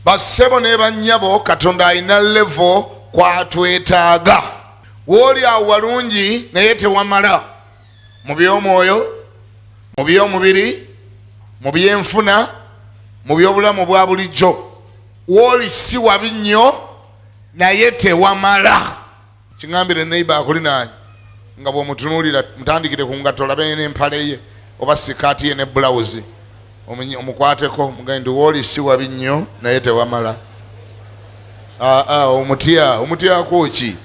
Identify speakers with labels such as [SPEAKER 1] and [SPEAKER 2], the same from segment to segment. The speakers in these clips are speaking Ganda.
[SPEAKER 1] Bassebo ne bannyabo, Katonda alina level kwatwetaaga. Wooli awo walungi naye tewamala mu by'omwoyo, mu by'omubiri, mu by'enfuna, mu by'obulamu bwa bulijjo. Wooli si wabi nnyo naye tewamala. Kiŋambire neighbor akulinaanye nga bw'omutunuulira, mutandikire ku ngatto olabe n'empale ye oba sikaati ye ne bulawuzi, omukwateko mugambe nti wooli si wabi nnyo naye tewamala. Aa, omutya omutyako ki?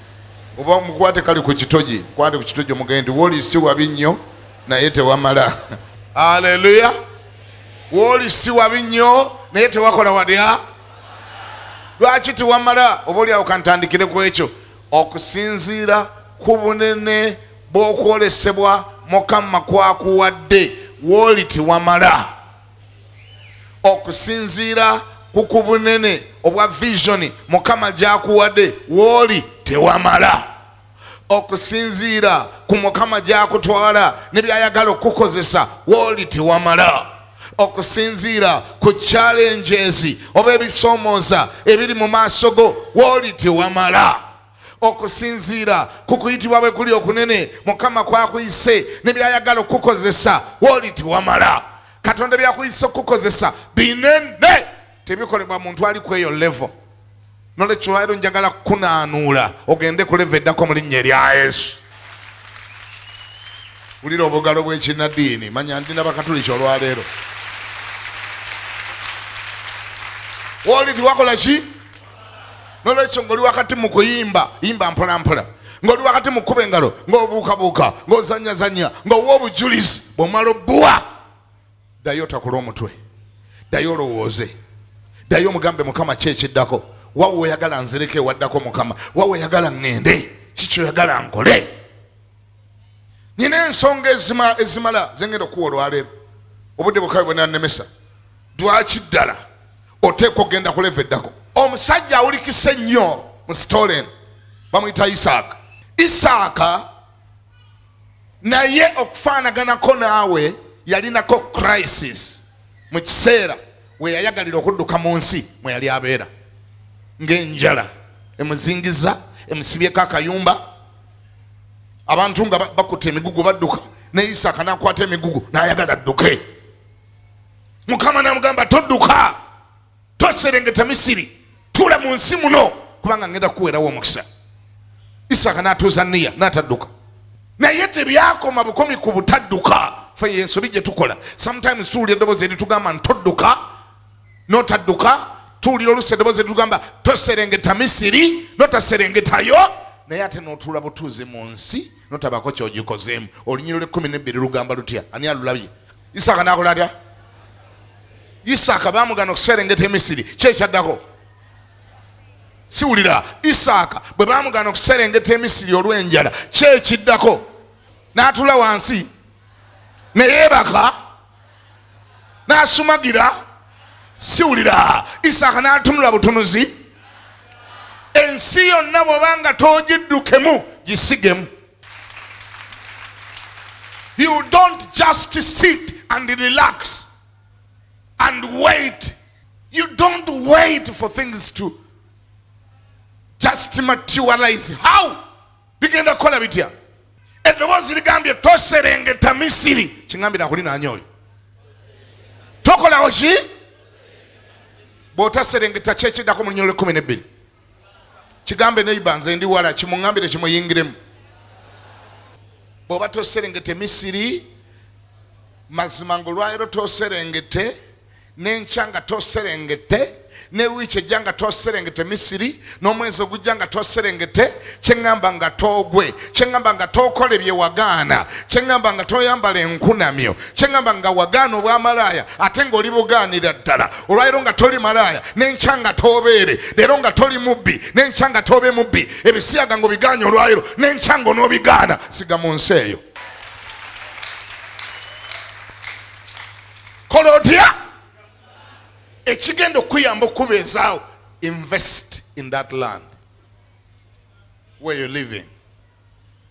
[SPEAKER 1] Oba omukwate kali ku kitogi, mukwate ku kitogi omugambe nti wooli si wabi nnyo naye tewamala. Aleluya! Wooli si wabi nnyo naye tewakola watya? Lwaki tewamala? Oba oliawo kantandikire ku ekyo. Okusinziira ku bunene bw'okwolesebwa Mukama kwakuwadde, wooli tewamala. Okusinziira ku bunene obwa visioni Mukama gy'akuwadde, wooli tewamala. Okusinziira ku Mukama gy'akutwala ne by'ayagala okukukozesa, wooli tewamala. Okusinziira ku challenges oba ebisoomooza ebiri mu maaso go, wooli tewamala. Okusinziira ku kuyitibwa bwe kuli okunene Mukama kwakuyise ne by'ayagala okukukozesa, wooli tewamala. Katonda byakuyise okukukozesa binene, tebikolebwa muntu ali ku eyo level. Nolwekyo olwaleero njagala kukunaanuula ogende ku level eddako mu linnya erya Yesu. Wulira obugalo bw'ekinnaddiini, manya ndi nabakatuliki olwaleero. Wooli tiwakola ki? Nolwekyo ng'oli wakati mu kuyimba, yimba mpola mpola, ng'oli wakati mu kukuba engalo, ng'obuukabuuka, ng'ozanyazanya, ng'owa obujulizi, bw'omala obbuwa, ddayo otakule omutwe, ddayo olowooze, ddayo omugambe Mukama ki ekiddako, wawe oyagala nzireko ewaddako Mukama, wawe oyagala ŋŋende, kiki oyagala nkole. Nina ensonga ezimala zengenda okuwa olwaleero, obudde bukabe bwenanemesa. Lwaki ddala oteekwa okugenda ku level eddako? Omusajja awulikise nnyo mu sitole eno bamuyita Isaaka. Isaaka naye okufaanaganako naawe yalinako crisis mu kiseera we yayagalira okudduka mu nsi mwe yali abeera, ng'enjala emuzingiza, emusibyeko akayumba, abantu nga bakutte emigugu badduka, ne Isaaka n'akwata emigugu n'ayagala adduke. Mukama n'amugamba, todduka, toserengeta Misiri, tuula mu nsi muno, kubanga ngenda kukuweerawo omukisa. Isaaka n'atuuza niya n'atadduka. Naye tebyakoma bukomi ku butadduka. Ffe yensobi gye tukola. Sometimes tuwulira eddoboozi eritugamba ntodduka n'otadduka. Tuwulira oluusi eddoboozi eritugamba toserengeta Misiri n'otaserengetayo, naye ate n'otuula butuuzi mu nsi n'otabaako ky'ogikozeemu. Olunyiriri lw'ekkumi n'ebbiri lugamba lutya? Ani alulabye? Isaaka n'akola atya? Isaaka baamugana okuserengeta e Misiri. Ki ekyaddako? Siwulira. Isaaka bwe baamugana okuserengeta e Misiri olw'enjala, ki ekiddako? N'atula wansi ne yeebaka n'asumagira. Siwulira. Isaaka n'atunula butunuzi. Ensi yonna bw'oba nga toogiddukemu, gisigemu. You don't just sit and relax and wait. You don't wait for things to just materialize. How? Bigenda kukola bitya? Eddoboozi ligambye toserengeta Misiri. Kingambira akulinaanye oyo. Tokolawo ki? Bw'otaserengeta ki ekiddako mu lunyolo lw'ekkumi n'ebbiri? Kigambe neighbor, nze ndi wala, kimuŋŋambire kimuyingiremu. Bw'oba toserengete Misiri, mazima ng'olwaleero toserengete, n'enkya nga toserengete, ne wiiki ejja nga toserengete Misiri, n'omwezi ogujja nga toserengete, kyeŋŋamba nga toogwe, kyeŋŋamba nga tookole bye wagaana, kyeŋŋamba nga toyambala enkunamyo, kyeŋŋamba nga wagaana obwamalaaya ate ng'oli bugaanira ddala, olwaleero nga toli malaaya, n'enkya nga toobeere, leero nga toli mubbi, n'enkya nga toobe mubbi, ebisiyaga ng'obigaanye olwaleero, n'enkya ng'onoobigaana, siga mu nsi eyo. Kola otya ekigenda okukuyamba okukubeezaawo? Invest in that land where you're living.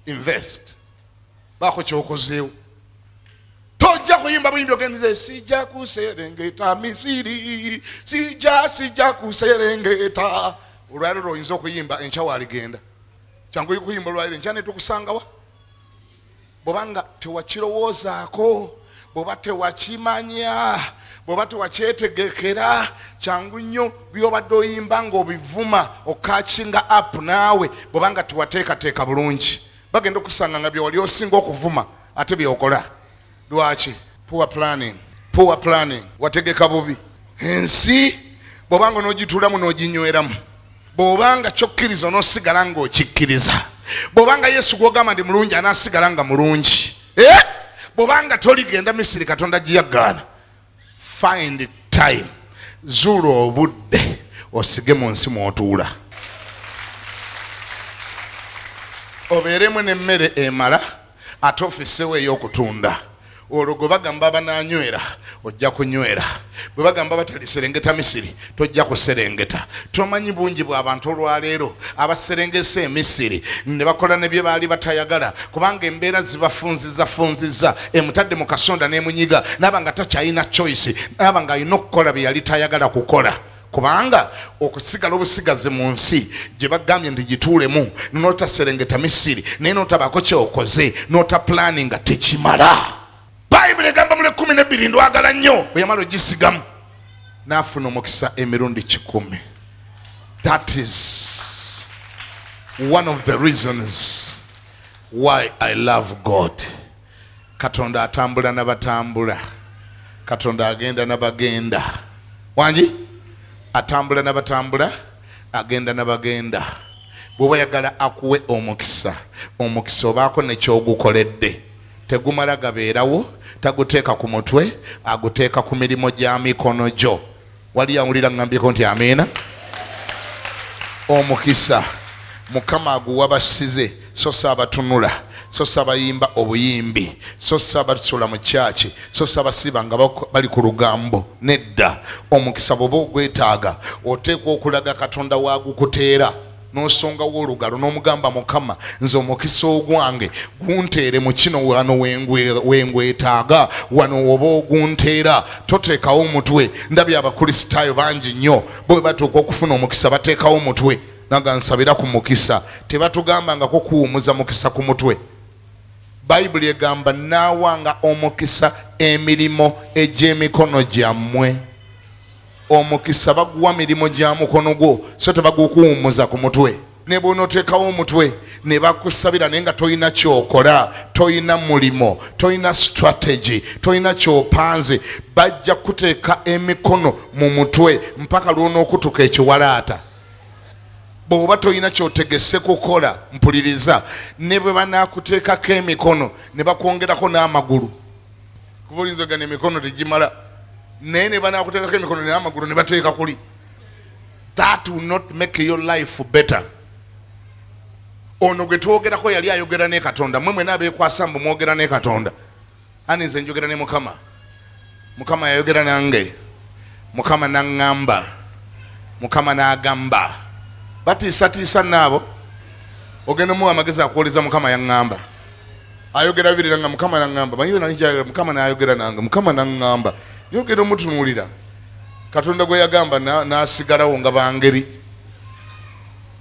[SPEAKER 1] Invest, baako kyokozeewo. Tojja kuyimba buyimbi ogenze sijja kuserengeta Misiri, sijja sijja kuserengeta. Olwaliro oyinza okuyimba enkya waligenda, kyangu kuyimba olwaliro enkya netukusangawa. Bwobanga tewakirowoozaako, bwoba tewakimanya, bwoba tewakyetegekera, kyangu nnyo byobadde oyimba ng'obivuma okakinga up naawe. Bwobanga tewateekateeka bulungi, bagenda okusanga nga byewali osinga okuvuma ate byokola. Lwaki? Poor planning, poor planning. Wategeka bubi ensi. Bwobanga onogituulamu n'oginyweramu, bwobanga kyokkiriza onoosigala ng'okikkiriza, bwobanga Yesu gwogamba ndi mulungi anaasigala nga mulungi, eh? Bwobanga toligenda Misiri Katonda giyagaana, find time, zuula obudde osige mu nsi mw'otuula, obeeremu n'emmere emala, ate ofisewo ey'okutunda. Olwo gwe bagamba bananywera ojja kunywera, bwe bagamba bataliserengeta Misiri tojja kuserengeta. Tomanyi bungi bw'abantu olwaleero abaserengesa Emisiri ne bakola ne bye baali batayagala, kubanga embeera zibafunzizafunziza, emutadde mu kasonda n'emunyiga, naaba nga takyalina choice, naaba nga alina okukola bye yali tayagala kukola. Kubanga okusigala obusigazi mu nsi gye bagambye nti gituulemu, notaserengeta Misiri, naye notabaako kyokoze, nota planning, tekimala. Bayibuli egamba mule 12 ndwagala nnyo, bwe yamala ogisigamu n'afuna omukisa emirundi 100. That is one of the reasons why I love God. Katonda atambula nabatambula, Katonda agenda nabagenda. Wangi atambula nabatambula, agenda nabagenda. Bw'oba oyagala akuwe omukisa, omukisa obaako nekyogukoledde. Tegumala gabeerawo, taguteeka ku mutwe, aguteeka ku mirimu gya mikono gyo. Wali awulira ŋŋambyeko nti amiina? Omukisa Mukama aguwa basize, so si abatunula, so si abayimba obuyimbi, so si abasula mu kyaki, so si abasiiba nga bali ku lugambo. Nedda, omukisa bw'oba ogwetaaga oteekwa okulaga Katonda waagukuteera, n'osongawo olugalo n'omugamba, Mukama, nze omukisa ogwange gunteere mu kino, wano wengwetaaga, wano oba ogunteera. Toteekawo omutwe. Ndabye Abakristaayo bangi nnyo bwe batuuka okufuna omukisa bateekawo omutwe, naga nsabira ku mukisa. Tebatugambangako kuwumuza mukisa ku mutwe. Bayibuli egamba naawanga omukisa emirimu egy'emikono gyammwe. Omukisa baguwa mirimu gya mukono gwo, so tebagukuwummuza ku mutwe. Ne bw'onooteekawo omutwe ne bakusabira, naye nga tolina kyokola, tolina mulimo, tolina strategy, tolina kyopanze, bajja kuteeka emikono mu mutwe mpaka lw'onookutuka ekiwalaata. Bw'oba tolina kyotegese kukola, mpuliriza, ne bwe banaakuteekako emikono ne bakwongerako n'amagulu, kuba oyinza ogana emikono tegimala, naye ne banaakuteekako emikono n'amagulu ne bateeka kuli, that will not make your life better. Ono gwe twogerako yali ayogera ne Katonda. Mwe mwena abeekwasa mbu mwogera ne Katonda, ani nze njogera ne Mukama. Mukama yayogera nange, Mukama naŋŋamba, Mukama n'agamba. Batiisatiisa naabo ogenda omuwa amagezi akuwuliza Mukama yaŋŋamba. Ayogera bibiri nga Mukama naŋŋamba, manyi Mukama n'ayogera nange, Mukama naŋŋamba. Naye ogenda omutunuulira, Katonda gwe yagamba n'asigalawo nga bangeri.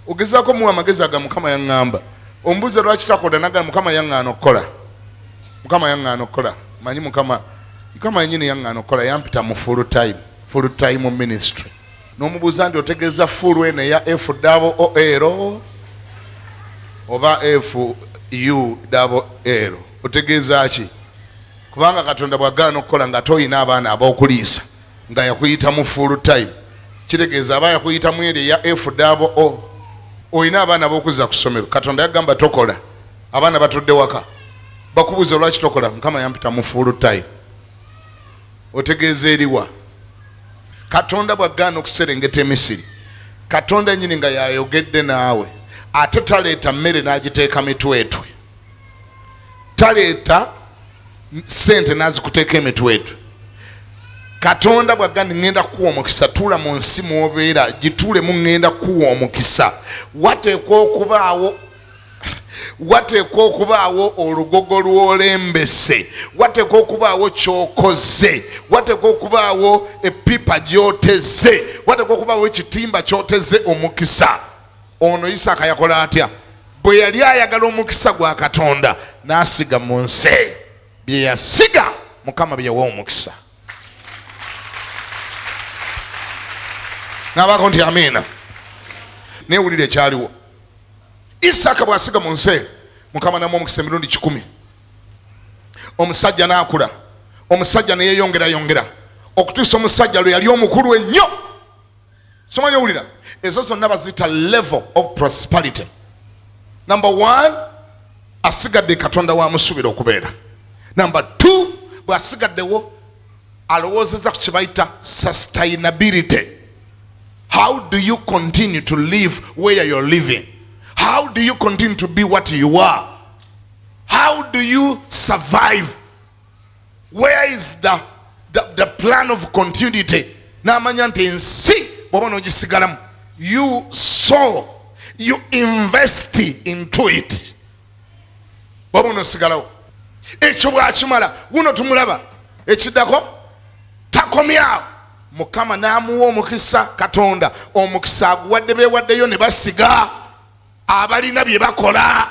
[SPEAKER 1] Ogezaako muwa amagezi aga Mukama yaŋŋamba, ombuuza lwaki takola, nagamba Mukama yaŋŋaana okukola, Mukama yaŋŋaana okukola. Manyi Mukama, Mukama yennyini yaŋŋaana okukola, yampita mu full time, full time ministry. N'omubuuza nti otegeeza full eno eya F double O L oba F U double L, otegeeza ki? Kubanga Katonda bw'agaana okukola nga toyina abaana ab'okuliisa, nga yakuyita mu full time, kitegeeza aba yakuyitamu eri eya F double O. Olina abaana ab'okuzza ku ssomero, Katonda yagamba tokola, abaana batudde waka, bakubuuza lwaki tokola, Mukama yampita mu full time. Otegeeza eriwa? Katonda bw'agaana okuserengeta Emisiri, Katonda yennyini nga yayogedde naawe, ate taleeta mmere n'agiteeka mitwetwe, taleeta sente n'azikuteeka emitwetwe. Katonda bw'agamba ŋŋenda kukuwa omukisa, tuula mu nsi mw'obeera, gituulemu, ŋŋenda kukuwa omukisa, wateekwa okubaawo Wateekwa okubaawo olugogo lw'olembese, wateekwa okubaawo ky'okoze, wateekwa okubaawo epipa gy'oteze, wateekwa okubaawo ekitimba ky'oteze omukisa. Ono Isaaka yakola atya? Bwe yali ayagala omukisa gwa Katonda, n'asiga mu nsi. Bye yasiga Mukama bye yawa omukisa. Nabaako nti amiina. Naye wulira ekyaliwo. Isaaka bw'asiga mu nsi, Mukama namu omukisa emirundi 100. Omusajja n'akula, omusajja ne yeeyongerayongera okutuusa omusajja lwe yali omukulu ennyo. Simanyi owulira, ezo zonna baziyita level of prosperity. Number 1, asigadde Katonda wamusuubira okubeera. Number 2, bw'asigaddewo alowoozeza ku kye bayita sustainability. How do you continue to live where you're living? How do you continue to be what you are? How do you survive? Where is the plan of continuity? N'amanya nti ensi bw'oba n'ogisigalamu, you sow, you invest into it. Bw'oba onosigalawo, ekyo bw'akimala, wuno tumulaba ekiddako takomyawo. Mukama n'amuwa omukisa. Katonda omukisa aguwadde beewaddeyo ne basiga, abalina bye bakola,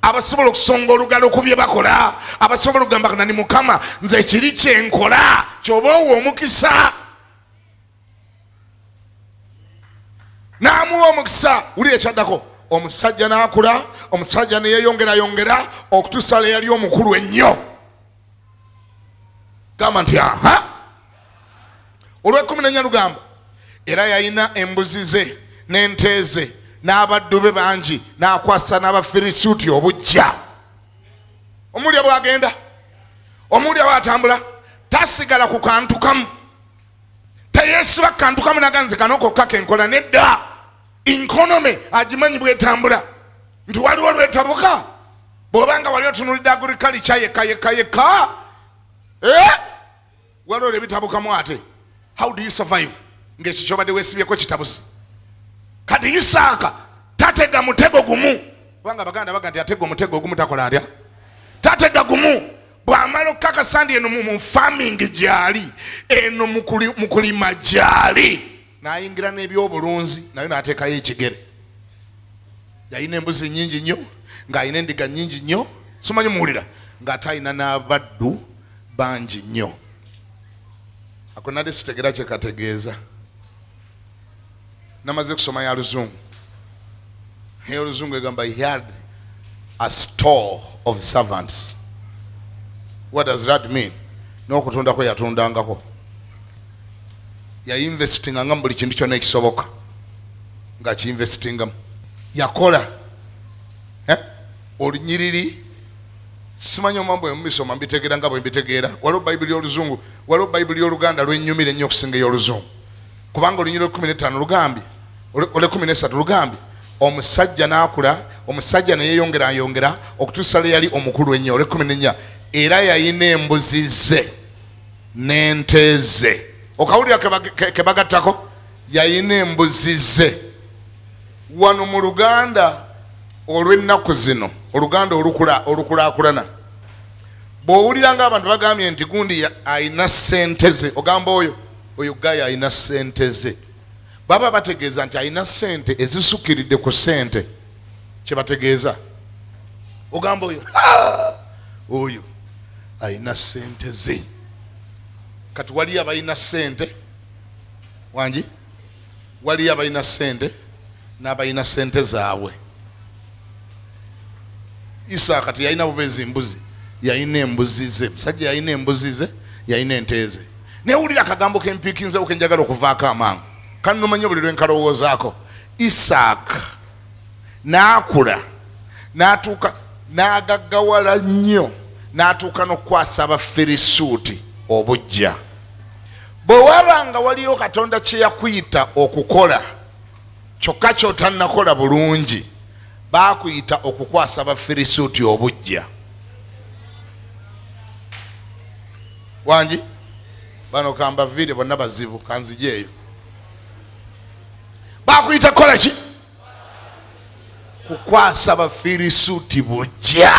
[SPEAKER 1] abasobola okusonga olugalo ku bye bakola, abasobola okugamba nani Mukama nze kiri kyenkola kyoba owa omukisa. N'amuwa omukisa. Wulira ekyaddako, omusajja n'akula, omusajja ne yeeyongerayongera okutuusa lwe yali omukulu ennyo. Gamba nti aha. Olw'ekumi n'ennya lugamba, era yalina embuzi ze n'ente ze n'abaddu be bangi, n'akwasa n'Abafirisuuti obuggya. Omulya bw'agenda, omulya bw'atambula, tasigala ku kantu kamu, teyeesiba ku kantu kamu naga nze kano kokka kenkola. Nedda, economy agimanyi bwetambula, nti waliwo lwetabuka. Bw'obanga wali otunulidde agriculture yekka yekka yekka, waliwo lwebitabukamu. Ate how do you survive ng'ekyo kyobadde weesibyeko kitabuse? Kati Isaaka tatega mutego gumu, kubanga Abaganda baga nti atega omutego ogumu takola atya? Tatega gumu. Bw'amala okukakasa nti eno mu farming gyali, eno mu kulima gyali, n'ayingira n'ebyobulunzi nayo n'ateekayo ekigere. Yalina embuzi nnyingi nnyo, ng'alina endiga nnyingi nnyo, simanyi muwulira, ng'ate alina n'abaddu bangi nnyo. Ako nali sitegera kye kategeeza. Namaze kusoma ya Luzungu. Ey'Oluzungu egamba he had a store of servants. What does that mean? N'okutundako yatundangako, yainvestinganga mu buli kintu kyonna ekisoboka nga kiinvestingamu. Yakola olunyiriri, simanyi omwa bwe mubisoma mbitegeera nga bwe mbitegeera. Waliwo Bayibuli y'Oluzungu, waliwo Bayibuli y'Oluganda lwenyumira ennyo okusinga ey'Oluzungu, kubanga olunyiriri olwekumi n'ettaano lugambye, olwekumi n'esatu lugambye, omusajja n'akula, omusajja ne yeeyongera ayongera okutuusa lwe yali omukulu ennyo. Olwekumi n'ennya, era yalina embuzi ze n'ente ze. Okawulira ke bagattako, yalina embuzi ze. Wano mu Luganda olw'ennaku zino, Oluganda olukulaakulana, bw'owulira ng'abantu bagambye nti gundi alina ssente ze, ogamba oyo oyo gayo alina ssente ze, baba bategeeza nti alina ssente ezisukkiridde ku ssente kyebategeeza. Ogamba oyo, oyo alina ssente ze. Kati waliyo abalina ssente wangi, waliyo abalina ssente n'abalina ssente zaabwe. Isaaka teyalina bubeezi mbuzi, yalina embuzi ze. Musajja yalina embuzi ze, yalina ente ze. Newulira akagambo kempiikinzewo kenjagala okuvaako amangu, kannomanye buli lwenkalowoozaako. Isaaka n'akula n'atuuka n'agaggawala nnyo, n'atuuka n'okukwasa Abafirisuuti obuggya. Bwe waba nga waliyo Katonda kye yakuyita okukola kyokka ky'otannakola bulungi, baakuyita okukwasa Abafirisuuti obuggya. Wangi bano kambaviire bonna bazibu, kanzijeeyo. Bakuyita kukola ki? Kukwasa Bafirisuuti bujja.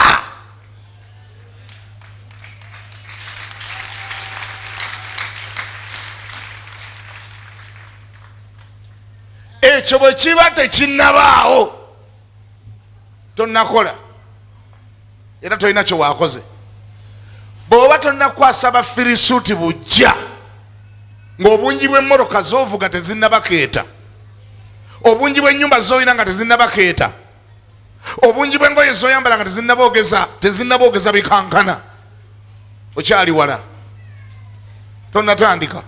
[SPEAKER 1] Ekyo bwe kiba tekinnabaawo, tonnakola era tolina kye wakoze. Bw'oba tonnakwasa Bafirisuuti bujja, ng'obungi bw'emmoroka z'ovuga tezinnabakeeta, obungi bw'ennyumba z'olina nga tezinnabakeeta, obungi bw'engoye z'oyambala nga tezinnaboogeza bikankana, okyali wala, tonnatandika.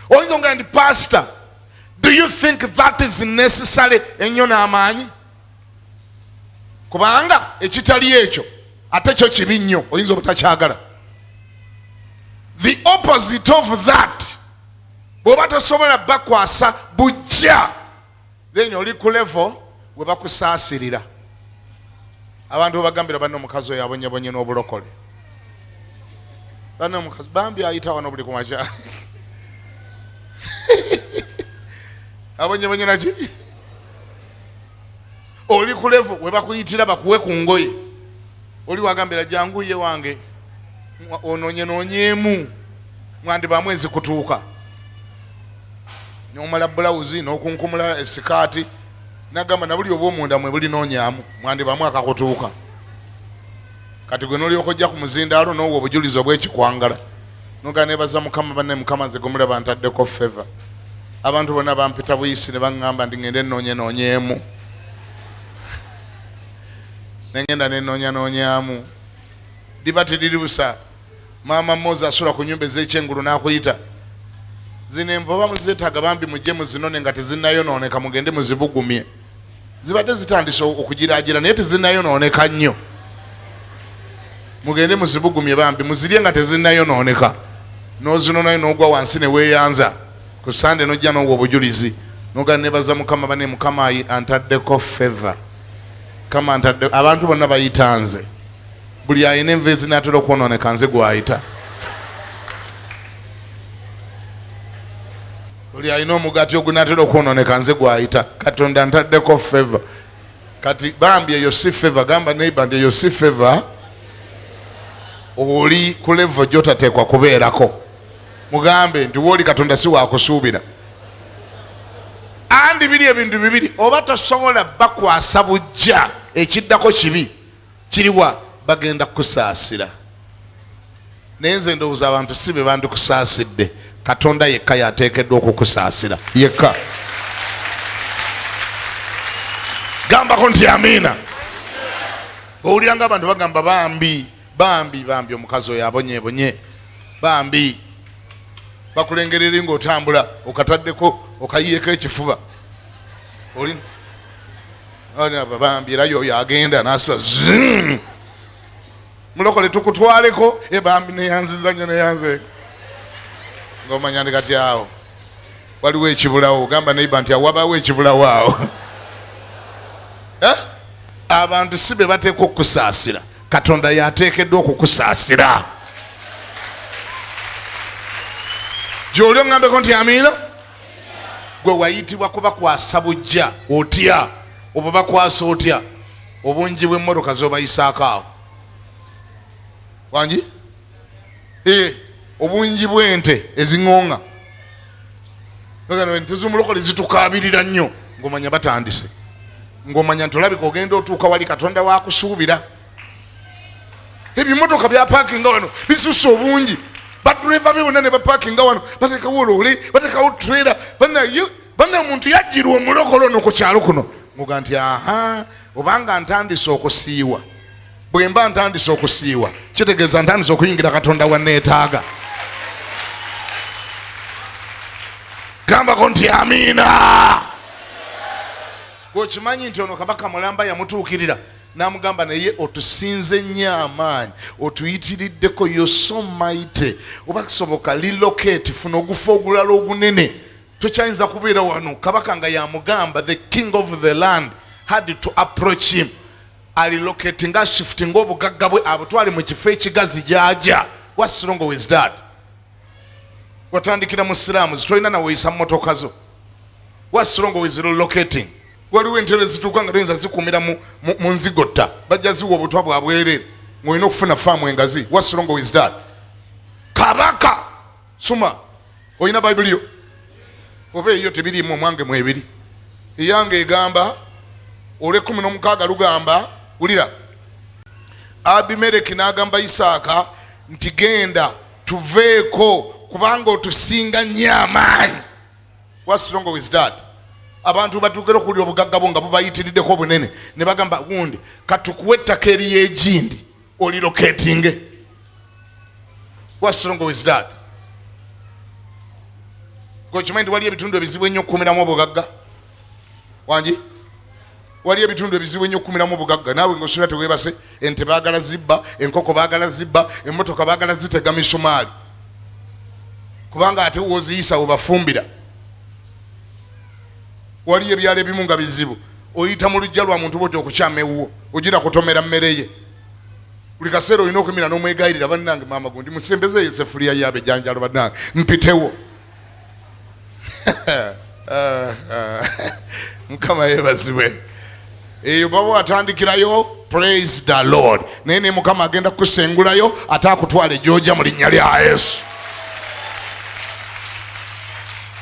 [SPEAKER 1] Oyinza onga nti, pastor, do you think that is necessary ennyo n'amaanyi? Kubanga ekitali ekyo ate kyo kibi nnyo, oyinza obutakyagala. The opposite of that, bw'oba tosobola bakwasa bujja, then oli ku level we bakusaasirira. Abantu bebagambira, banne omukazi oyo abonyebonye n'obulokole, banne omukazi bambi ayita wano buli kumakya abonyebonye naki. Oli ku level we bakuyitira bakuwe ku ngoye. Oli wagambira, jangu ye wange onoonye noonyeemu, mwandibamu ezikutuuka, nomala bulawuzi n'okunkumula esikaati, nagamba nabuli oba omunda mwe bulinoonyamu, mwandibamu akakutuuka. Kati gwe nolyoka ojja ku muzindaalo n'owa obujulizi obw'ekikwangala, noga, nebaza Mukama, banne Mukama nze gomulaba ntaddeko favor. Abantu bonna bampita buyisi ne baŋŋamba nti ŋŋende noonye noonyeemu, nengenda nenoonya noonyamu, liba teriri busa. Maama Moze asula ku nyumba ez'ekyengulu n'akuyita, zino enva oba muzeetaaga, bambi mujje muzinone nga tezinnayonooneka, mugende muzibugumye, zibadde zitandise okugiraagira naye tezinnayonooneka nnyo, mugende muzibugumye bambi muzirye nga tezinnayonooneka. N'ozinonayo n'ogwa wansi ne weeyanza. Ku Sande nojja n'owa obujulizi, noga, nebaza Mukama, bane Mukama antaddeko favor, kama ntadde abantu bonna bayita nze, buli alina enva ezinaatera okwonooneka nze gwayita, buli alina omugaati ogunaatera okwonooneka nze gwayita, Katonda ntaddeko favor. Kati bambi eyo si favor. Gamba neighbor nti eyo si favor, oli ku level gyotateekwa kubeerako. Mugambe nti wooli Katonda si wakusuubira. Andi biri ebintu bibiri: oba tosobola bakwasa bujja, ekiddako kibi kiriwa? Bagenda kukusaasira, naye nze ndowooza abantu si be bandikusaasidde, Katonda yekka yateekeddwa okukusaasira yekka. Gambako nti amiina. Owulira nga abantu bagamba, bambi bambi bambi omukazi oyo abonyebonye, bambi. Bakulengerera nga otambula okataddeko okayiyeko ekifuba, oli bambi, era yoyo agenda nasula, mulokole tukutwaleko, e bambi neyanziza nnyo, neyanze, ngaomanya ndi kati awo waliwo ekibulawo. Gamba neighbor nti awabawo ekibulawo awo. Eh? Abantu si be bateekwa okukusaasira, Katonda yateekeddwa okukusaasira. Gyoli oŋŋambeko nti amiina. Gwe wayitibwa kubakwasa bujja otya? Oba bakwasa otya obungi bw'emmotoka z'obayisaako awo? Wangi obungi bw'ente eziŋŋonga, ente z'omulokole zitukabirira nnyo, ng'omanya batandise, ng'omanya nti olabika ogenda otuuka wali Katonda wakusuubira. Ebimotoka byapakinga wano bisusse obungi, badureva be bonna ne bapakinga wano, bateekawo loole, bateekawo trailer, bana omuntu yajjirwa omulokole ono ku kyalo kuno, muga nti aha, obanga ntandise okusiiwa. Bwe mba ntandise okusiiwa kitegeeza ntandise okuyingira Katonda wa neetaaga. Gambako nti amiina. Gweokimanyi nti ono kabaka mulamba yamutuukirira n'amugamba, naye otusinze nnyo amaanyi, otuyitiriddeko, yo so mighty, oba kisoboka relocate, funa ogufo ogulala ogunene, tokyayinza kubeera wano. Kabaka nga yamugamba, the king of the land had to approach him arelocating, ashifting obugagga bwe abutwale mu kifo ekigazi gy'aja. What's wrong with that? Watandikira mu slums, tolina naweyisa motoka zo. What's wrong with relocating? Waliwo entero ezituuka nga toyinza zikuumira mu nzigotta, bajja ziwa obutwa bwa bwereere, ng'olina okufuna faamu engazi. What's wrong with that? Kabaka suma, olina bayibuli yo oba eyo tebiriimu? Omwange mwebiri. Eyange egamba olwekumi n'omukaaga lugamba, wulira, Abimereki n'agamba Isaaka nti, "Genda, tuveeko, kubanga otusinga nnyo amaanyi." What's wrong with that? Abantu batuukera okuwulira obugagga bwo nga bubayitiriddeko obunene, ne bagamba gundi, "Katukuwa ettaka eriyegindi oliloketinge." What's wrong with that? Gokimanyi nti waliyo ebitundu ebizibu ennyo okukumiramu obugagga? Wangi, waliyo ebitundu ebizibu ennyo okukumiramu obugagga. Naawe ngaosula tewebase, ente baagala zibba, enkoko baagala zibba, emmotoka baagala zitega misumaali, kubanga ate woziyisa webafumbira. Waliyo ebyalo ebimu nga bizibu, oyita mu lujja lwa muntu bwoti okukyama ewuwo, ogira kutomera mmere ye. Buli kaseera olina okumira n'omwegayirira, "Bannange, maama gundi, musembezeeyo esefuliya yabe ejjanjalo, bannange, mpitewo." Mukama yeebazibwe. Eyo baba watandikirayo, praise the Lord, naye ne Mukama agenda kukusengulayo ate akutwala ejooja mu linnya lya Yesu.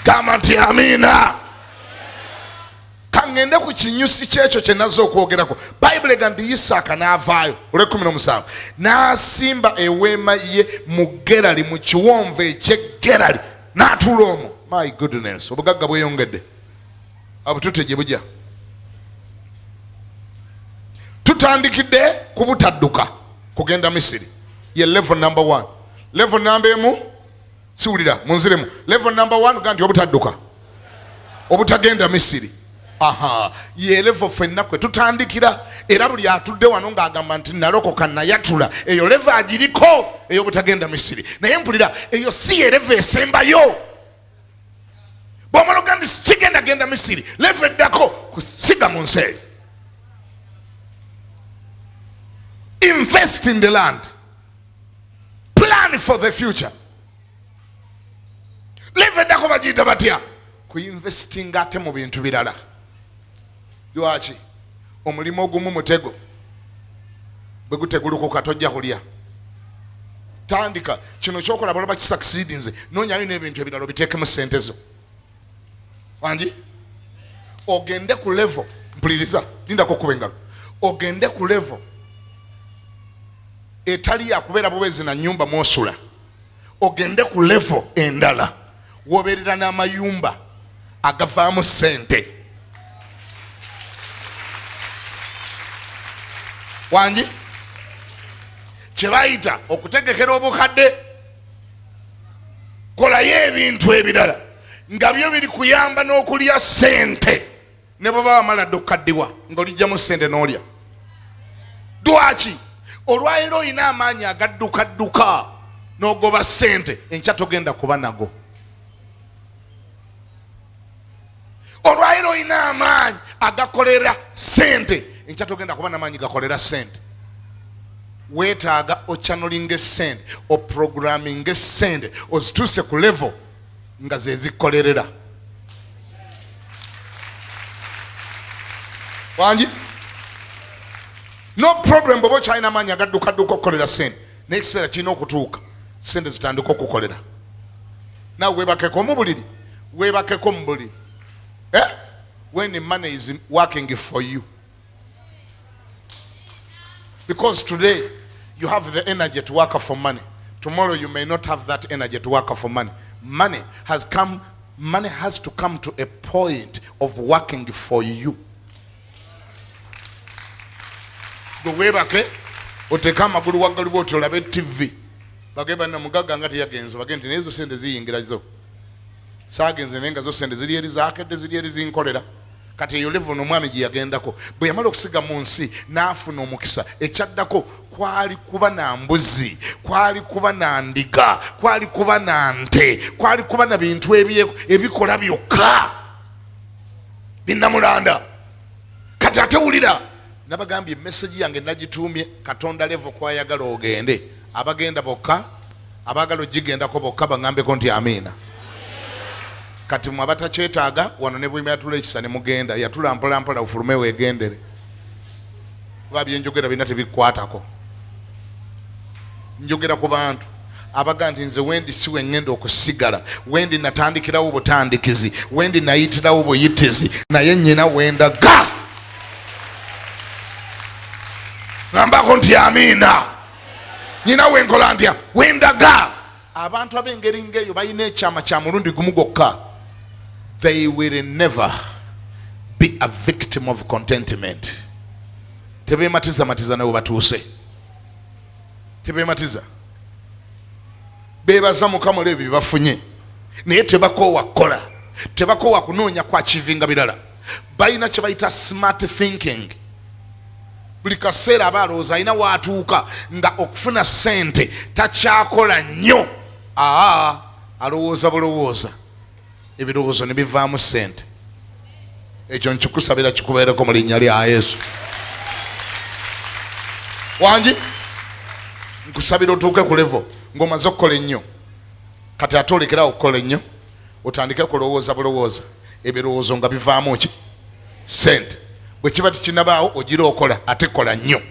[SPEAKER 1] Gamba nti amiina. Kaŋŋende ku kinyusi kyekyo kye nazze okwogerako. Bayibuli ega nti Isaaka n'avaayo, olwekumi n'omusanvu, n'asimba eweema ye mu Gerali, mu kiwonvu eky'e Gerali, n'atuula omwo. My goodness, obugagga bweyongedde, abutute gye bujja. Tutandikidde ku butadduka kugenda Misiri, ye level number one. Level number emu, siwulira, munziremu. Level number one, ga nti obutadduka, obutagenda Misiri. Aha, ye level ffenna kwe tutandikira. Era buli atudde wano ng'agamba nti nalokoka, nayatula, eyo level agiriko ey'obutagenda Misiri. Naye mpulira, eyo si ye level esembayo. Bw'omala ogamba nti sigenda genda Misiri, level eddako kusiga mu nsi eyo. Invest in the land, plan for the future. Level eddako bagiyita batya? Kuinvestinga ate mu bintu birala. Lwaki? Omulimu ogumu mutego, bwe gutegulukuka tojja kulya. Tandika kino kyokola, balaba kisucceedinze, noonyayo n'ebintu ebirala obiteekemu sente zo. Wangi, ogende ku level, mpuliriza, lindako okuba engalo, ogende ku level etali yakubeera bubeezi na nyumba mwosula, ogende ku level endala wobeerera n'amayumba agavaamu sente. Wangi, kyebayita okutegekera obukadde. Kolayo ebintu ebirala nga byo biri kuyamba n'okulya sente, ne bweba wamala dde okukaddiwa ng'olijjamu sente n'olya. Lwaki? Olwaliro olina amaanyi agaddukadduka n'ogoba sente, enkya togenda kuba nago. Olwaliro olina amaanyi agakolera sente, enkya togenda kuba namaanyi gakolera sente. Weetaaga ochannelinga esente, oprogramminga esente, ozituuse ku level nga zezikolerera. Wangi, no problem bwoba okyalina amaanyi agaddukadduka okukolera sente, naye ekiseera kirina okutuuka sente zitandika okukolera. Naawe webakeko mu buliri, webakeko mu buliri, eh? When the money is working for you, because today you have the energy to work for money, tomorrow you may not have that energy to work for money. Money has come, money has to come to a point of working for you. Gwe weebake, oteeke amagulu waggalu bwoti, olabe TV, bagee banna mugagga nga teyagenze, bagee nti naye zo sente ziyingira, zo saagenze, naye nga zo sente ziri eri zakedde, ziri eri zinkolera. Kati eyo level omwami gye yagendako bwe yamala okusiga mu nsi n'afuna omukisa. Ekyaddako kwali kuba na mbuzi, kwali kuba na ndiga, kwali kuba na nte, kwali kuba na bintu ebikola byokka binnamulanda. Kati ate wulira, nabagambye message yange nagituumye Katonda level kwayagala ogende. Abagenda bokka, abaagala ogigendako bokka, baŋambeko nti amiina. Kati mwe abatakyetaaga wano ne bwemyatula ekisa ne mugenda, yatula mpola mpola ofulume weegendere, kuba byenjogera birina tebikwatako. Njogera ku bantu abaga nti nze wendi si wengenda okusigala, wendi natandikirawo butandikizi, wendi nayitirawo buyitizi, naye nyina wendaga. Ngambako nti amiina. Nyina wenkola ntya wendaga. Abantu ab'engeri ng'eyo balina ekyama kya mulundi gumu gwokka. They will never be a victim of contentment. Tebematiza matiza nawe batuuse, tebematiza, bebaza Mukama olw'ebyo bye bafunye, naye tebakoowa kukola, tebakoowa kunoonya kwakivinga birala. Balina kye bayita smart thinking. Buli kaseera aba alowooza alina waatuuka nga okufuna ssente takyakola nnyo. Aa, alowooza bulowooza, ebirowoozo ne bivaamu ssente. Ekyo nkikusabira kikubeereko mu linnya lya Yesu. Wangi, nkusabira otuuke ku levo ng'omaze okukola ennyo, kati ate olekerawo okukola ennyo, otandike kulowooza bulowooza, ebirowoozo nga bivaamu ki? Sente. Bwe kiba tekinabaawo, ogira okola, ate kola nnyo,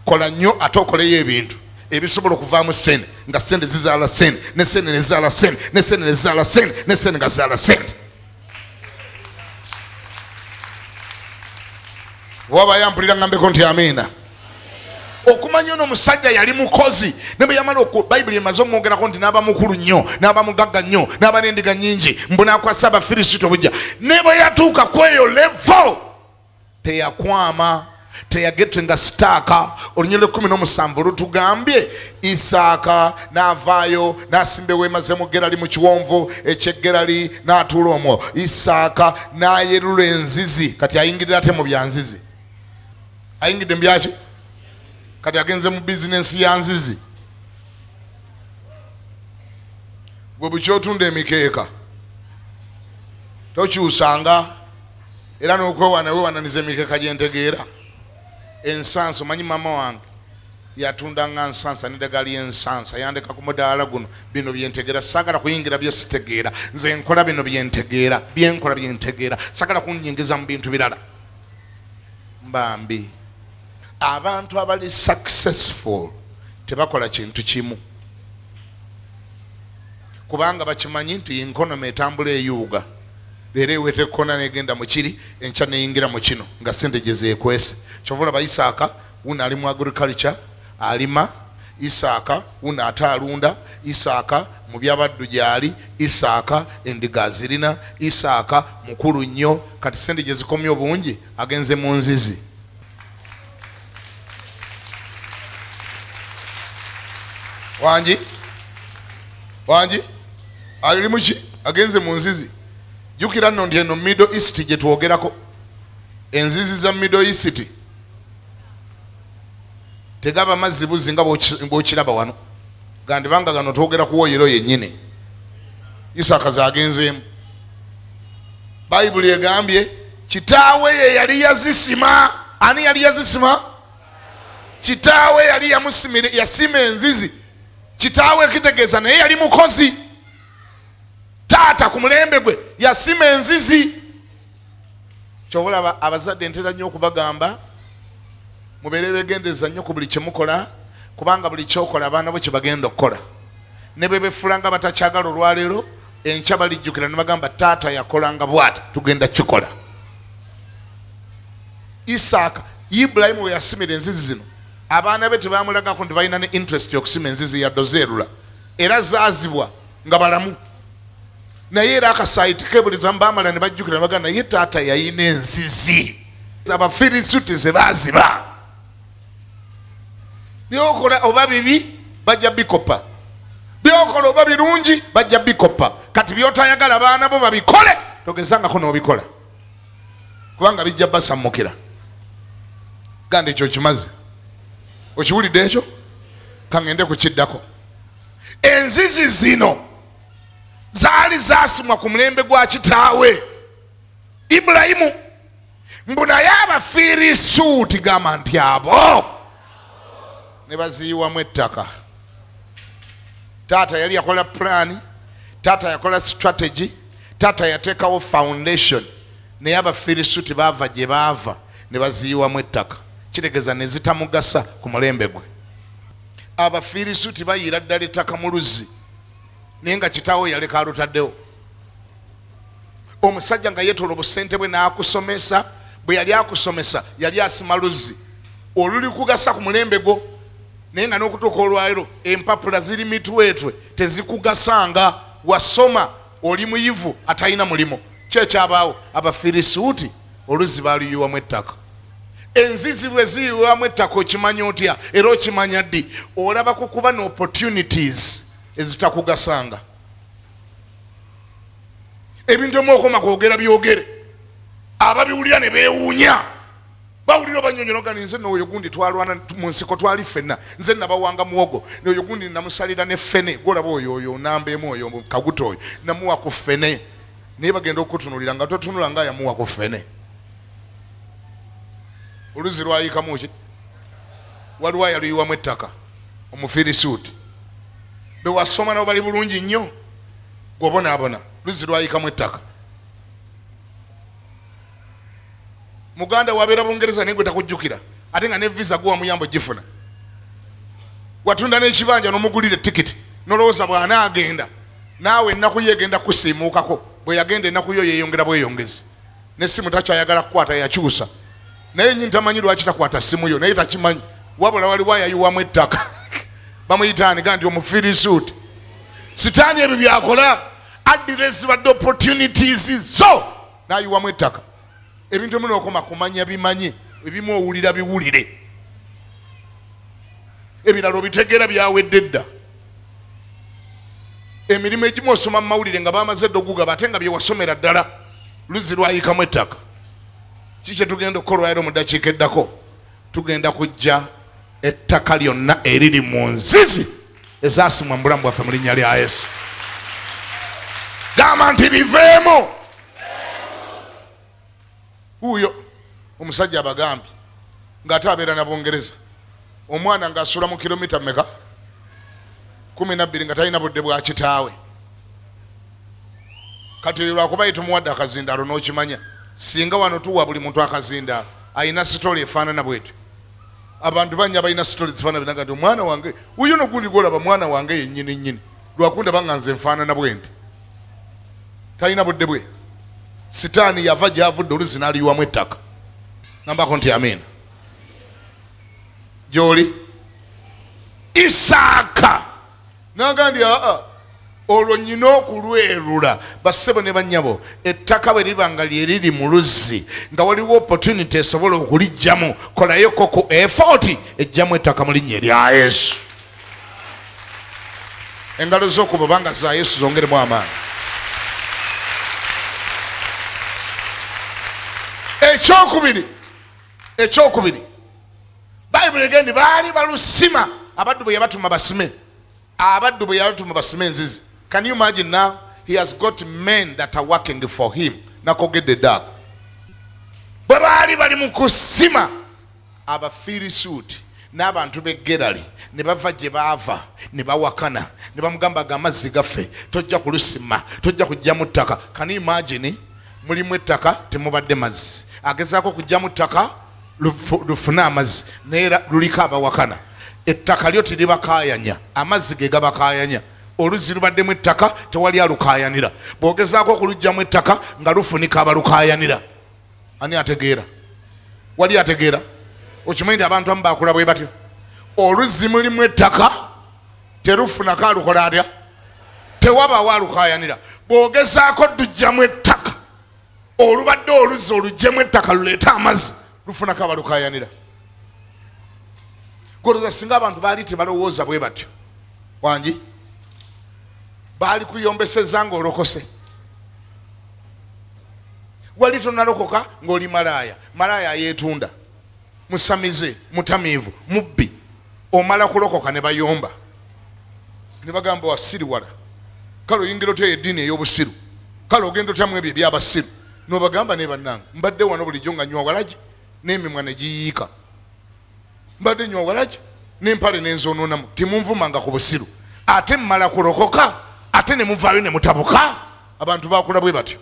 [SPEAKER 1] kola nnyo, ate okoleyo ebintu ebisobola okuvaamu sente, nga sente zizaala sente, ne sente nezizaala sente, ne sente nezizaala sente, ne sente nga zizaala sente. Waba yampulira ngambeko nti amiina. Okumanya ono omusajja yali mukozi, ne bwe yamala Bayibuli emaze omwogerako nti n'aba mukulu nnyo, n'aba mugagga nnyo, n'aba n'endiga nnyingi, mbu n'akwasa Abafilisiti obujja. Ne bwe yatuuka ku eyo levo teyakwama, teyagetenga sitaaka. Olunyiriri lw'ekkumi n'omusanvu lutugambye Isaaka n'avaayo n'asimba eweema ze mu Gerali, mu kiwonvu eky'e Gerali, n'atuula omwo. Isaaka n'ayerula enzizi. Kati ayingirira ate mu bya nzizi, ayingidde mu byaki? Kati agenze mu bizinensi ya nzizi. Gwe bukyotunda emikeeka tokyusanga, era n'okwewana wewananiza emikeeka gyentegeera. Ensansa, omanyi maama wange yatundanga nsansa n'eddagala ly'ensansa, yandeka ku mudaala guno. Bino byentegeera, saagala kuyingira bye sitegeera. Nze nkola bino byentegeera, byenkola byentegeera, saagala kunyingiza mu bintu birala. Mbambi, abantu abali successful tebakola kintu kimu, kubanga bakimanyi nti economy etambula eyuuga. Leero eweta ekkona negenda mu kiri, enkya neyingira mu kino, nga sente gye zeekwese. Kyova olaba Isaaka wuno ali mu agriculture, alima. Isaaka wuno ate alunda. Isaaka mu byabaddu gyali. Isaaka endiga azirina. Isaaka mukulu nnyo. Kati sente gye zikomye obungi agenze mu nzizi. Wangi, wangi, ali muki? Agenze mu nzizi. Jjukira nno nti eno Middle East gye twogerako, enzizi za Middle East tegaba mazzi buzi nga bw'okiraba wano, gandibanga gano twogera ku woyero yennyini. Isaaka zagenzeemu. Bayibuli egambye kitaawe ye yali yazisima. Ani yali yazisima? Kitaawe yali yamusimire, yasima enzizi kitaawe, kitegeeza naye yali mukozi. Taata ku mulembe gwe yasima enzizi. Kyobulaba abazadde ntera nnyo okubagamba mubeere begendereza nnyo ku buli kyemukola, kubanga buli kyokola abaana bo kyebagenda okukola. Ne bwe befula nga batakyagala olwaleero, enkya balijjukira ne bagamba taata yakolanga bwati, tugenda kikola. Isaaka, Ibulayimu we yasimira enzizi zino, abaana be tebamulagako nti balina ne interest okusima enzizi ya dozeerula, era zaazibwa nga balamu. Naye era akasaayi tekebuliza, bamala ne bajjukira ne bagamba naye taata yayina enzizi Abafirisuti ze baaziba. Byokola oba bibi bajja bikopa, byokola oba birungi bajja bikopa. Kati byotayagala baana bo babikole, togezangako n'obikola, kubanga bijja basammukira. Ganda ekyo okimaze, okiwulidde ekyo? Kangende kukiddako. Enzizi zino zaali zasimwa ku mulembe gwa kitaawe Ibulayimu, mbu naye Abafirisuuti, gamba nti abo ne baziyiwamu ettaka. Taata yali yakola pulaani, taata yakola strategy. Taata yateekawo foundation, naye Abafirisuuti baava gye baava ne baziyiwamu ettaka, kitegeeza ne zitamugasa ku mulembe gwe. Abafirisuuti bayiira ddala ettaka mu luzzi, naye nga kitaawo yaleka alutaddewo. Omusajja nga yeetoola obusente bwe n'akusomesa, bwe yali akusomesa yali asima luzzi oluli kugasa ku mulembe gwo, naye nga n'okutuuka olwaleero empapula ziri mitwetwe tezikugasanga. Wasoma, oli muyivu atalina mulimu. Ki ekyabaawo? Abafirisuuti oluzzi baaluyiwamu ettaka. Enzizi bwe ziyiwamu ettaka okimanya otya era okimanya ddi? Olaba ku kuba ne opportunities ezitakugasanga. Ebintu emu okoma kwogera byogere, ababiwulira ne beewuunya, bawulira obanyonyola gani, nze nooyo gundi twalwana mu nsiko, twali ffenna, nze nabawanga muwogo, noyo gundi namusalira ne ffene, gwolaba oyo oyo namba emu oyo kaguta oyo namuwa ku ffene, naye bagenda okukutunulira nga totunula nga yamuwa ku ffene. Oluzzi lwayikamu ki? Waliwo ayaluyiwamu ettaka, Omufirisuuti. Bewasoma nabo bali bulungi nnyo, gwobonaabona, luzzi lwayikamu ettaka. Muganda wabeera Bungereza naye gwe takujjukira, ate nga ne visa gwe wamuyamba ogifuna, watunda n'ekibanja n'omugulira etikiti, nolowooza bw'anaagenda naawe ennaku ye egenda kusiimuukako. Bwe yagenda ennaku yo yeeyongera bweyongezi, n'essimu takyayagala kukwata, yakyusa naye nyini tamanyi lwaki takwata simu yo, naye takimanyi. Wabula waliwo ayayiwamu ettaka, bamuyitaani ga nti Omufirisuuti. Sitaani ebyo byakola, addira ezibadde opportunities zo n'ayiwamu ettaka. Ebintu ebimu nokoma kumanya bimanye, ebimu owulira biwulire, ebirala obitegeera byawedde dda. Emirimu egimu osoma mu mawulire nga bamaze dda okugaba, ate nga byewasomera ddala luzzi lwayikamu ettaka. Ki kyetugenda okukola olwaliro mu ddakiika eddako? Tugenda kujja ettaka lyonna eriri mu nzizi ezasimwa mu bulamu bwaffe mu linnya lya Yesu. Gamba nti biveemu. Wuuyo omusajja abagambye ng'ate abeera na Bungereza, omwana ng'asula mu kilomita meka 12, nga talina budde bwa kitaawe. Kati oyo lwakuba ye tumuwadde akazindaalo n'okimanya, singa wano tuwa buli muntu akazindaalo alina sitole efaanana bwetyo. Abantu banya balina sitole zifaanana binaga nti omwana wange wuyo nogundi gwolaba mwana wange yennyini nnyini, lwakundaba nga nze nfaanana bwenti, talina budde bwe. Sitaani yava gyavudde oluzzi n'aliyiwamu ettaka. Ngambako nti amiina. Gyoli Isaaka naga ndi aa olwo nyina okulwerula. Bassebo ne bannyabo, ettaka bwe liba nga lyeriri mu luzzi nga waliwo opportunity esobola okulijjamu, kolayoko ku effort ejjamu ettaka mu linnya erya Yesu. Engalo z'okuba banga za Yesu zongeremu amaanyi. Ekyokubiri, Bayibuli egendi baali balusima, abaddu bwe yabatuma basime, abaddu bwe yabatuma basime enzizi. Can you imagine? Now he has got men that are working for him. Nakogedde ddaako, bwe baali bali mu kusima, Abafirisuuti n'abantu b'e Gerali ne bava gye baava ne bawakana ne bamugamba ga amazzi gaffe, tojja kulusima, tojja kujjamu ttaka. Can you imagine? Mulimu ettaka, temubadde mazzi, agezaako okujjamu ttaka lufune amazzi, naye era luliko abawakana. Ettaka lyo teribakaayanya, amazzi ge gabakaayanya. Oluzzi lubaddemu ettaka, tewali alukaayanira. Bw'ogezaako okuluggyamu ettaka nga lufunika abalukaayanira. Ani ategeera? Wali ategeera? Okimanyi nti abantu amu bakula bwe batyo, oluzzi mulimu ettaka, terufunako alukola atya, tewabaawo alukaayanira. Bw'ogezaako ddujjamu ettaka, olubadde oluzzi oluggyemu ettaka luleete amazzi, lufunako abalukaayanira. Goloza singa abantu baali tebalowooza bwe batyo, wangi baali kuyombeseza ng'olokose. Wali tonalokoka ng'oli malaaya, malaaya ayeetunda, musamize, mutamiivu, mubbi. Omala kulokoka ne bayomba ne bagamba wasiriwala, kale oyingira otya eddiini ey'obusiru, kale ogenda otyamu ebyo ebyabasiru? N'obagamba ne bannange, mbadde wano bulijjo nga nywa walagi n'emimwa ne giyiika, mbadde nywa walagi n'empale n'enzonoonamu, temunvumanga ku busiru. Ate mmala kulokoka ate ne muvaayo ne mutabuka. Abantu bakula bwe batyo.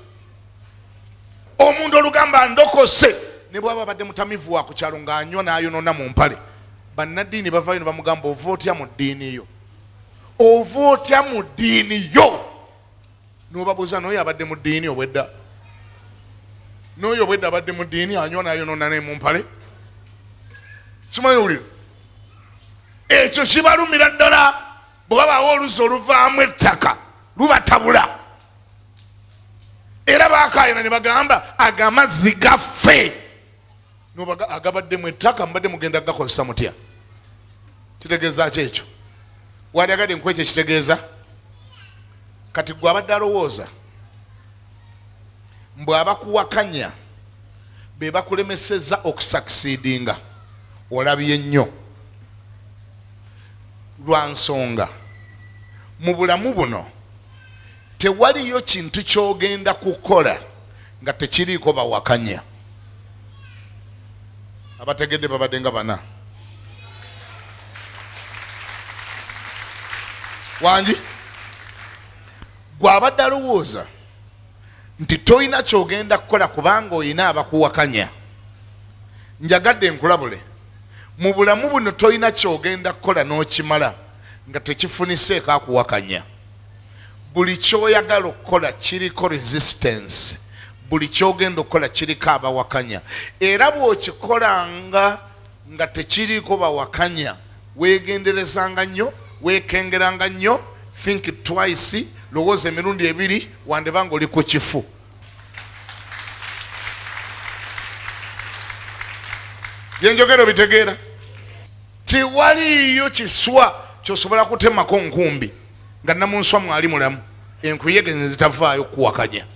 [SPEAKER 1] Omuntu olugamba ndokose, ne bwaba abadde mutamivu wa ku kyalo ng'anywa n'ayonona mu mpale, bannaddiini bavayo ne bamugamba, ova otya mu ddiini yo? Ova otya mu ddiini yo? N'obabuuza, n'oyo abadde mu ddiini obwedda, n'oyo obwedda abadde mu ddiini anywa n'ayonona ne mu mpale. Simanyi owulira ekyo kibalumira ddala. Bwe babaawo oluzzi oluvaamu ettaka lubatabula, era bakayana ne bagamba ago amazzi gaffe agabaddemu ettaka mubadde mugenda gakozesa mutya? Kitegeeza ki ekyo? Wandyagadde nkwekyo ekitegeeza. Kati gwe abadde alowooza mbwe abakuwakanya be bakulemeseza okusakisidinga, olabye nnyo. Lwa nsonga mu bulamu buno tewaliyo kintu kyogenda kukola nga tekiriiko bawakanya. Abategedde babadde nga bana wangi. Gwe abadde alowooza nti tolina kyogenda kukola kubanga olina abakuwakanya, njagadde nkulabule, mu bulamu buno tolina kyogenda kukola n'okimala nga tekifuniseeko akuwakanya. Buli kyoyagala okukola kiriko resistance, buli kyogenda okukola kiriko abawakanya, era bw'okikolanga nga tekiriiko bawakanya, weegenderezanga nnyo, weekengeranga nnyo, think twice, lowooza emirundi ebiri, wandeba nga oli ku kifu. Byenjogera obitegeera? Tewaliiyo kiswa kyosobola kutemako nkumbi nga namunswa mwali mulamu, enkuyege nezitavaayo kuwakanya.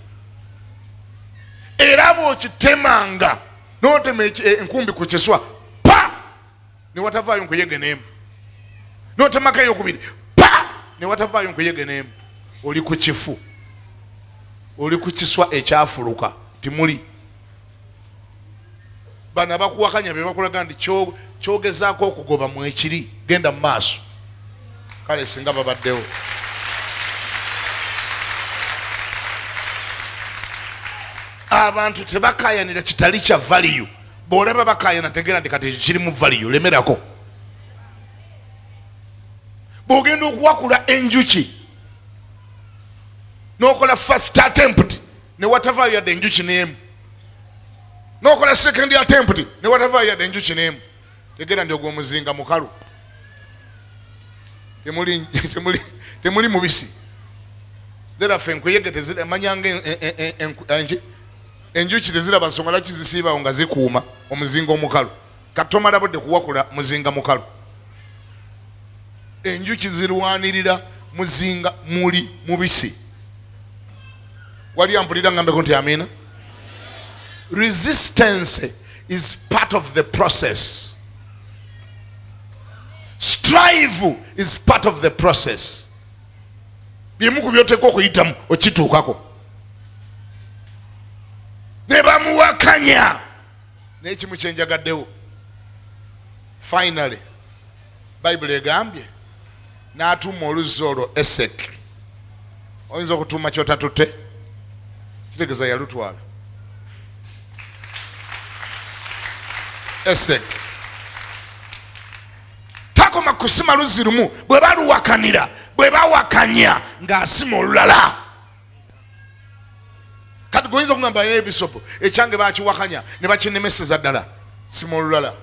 [SPEAKER 1] Era bw'okitemanga n'otema enkumbi ku kiswa pa, newatavaayo nkuyege n'emu, n'otemako eyokubiri pa, newatavaayo nkuyege n'emu, oli ku kifu, oli ku kiswa ekyafuluka. Timuli bano abakuwakanya be bakulaga nti kyogezaako okugoba mwekiri, genda mu maaso. Kale singa babaddewo. Abantu tebakayanira kitali kya valiyu. Bw'olaba bakayana, tegeera nti kati ekyo kirimu valiyu, lemerako. Bw'ogenda okuwakula enjuki n'okola first attempt ne watavaayo yadde enjuki n'emu, n'okola second attempt ne watavaayo yadde enjuki n'emu, tegeera nti ogwo omuzinga mukalu, temuli mubisi. Therefore enkuyege tezimanyanga enjuki teziraba nsonga lwaki zisiibawo nga zikuuma omuzinga omukalu. Katomala budde kuwakula muzinga mukalu. Enjuki zirwanirira muzinga muli mubisi. Wali ampulira ngambeko nti amiina. Resistance is part of the process. Strive is part of the process. Bimu ku byoteekwa okuyitamu okituukako. Ne bamuwakanya. Naye kimu kyenjagaddewo, finally Bayibuli egambye n'atuuma oluzzi olwo Esek. Oyinza okutuuma kyotatutte, kitegeeza yalutwala. Esek takoma kusima luzzi lumu, bwe baluwakanira, bwe bawakanya ng'asima olulala. Kati goyinza okugamba ye bisopo ekyange bakiwakanya ne bakinemeseza ddala, sima olulala.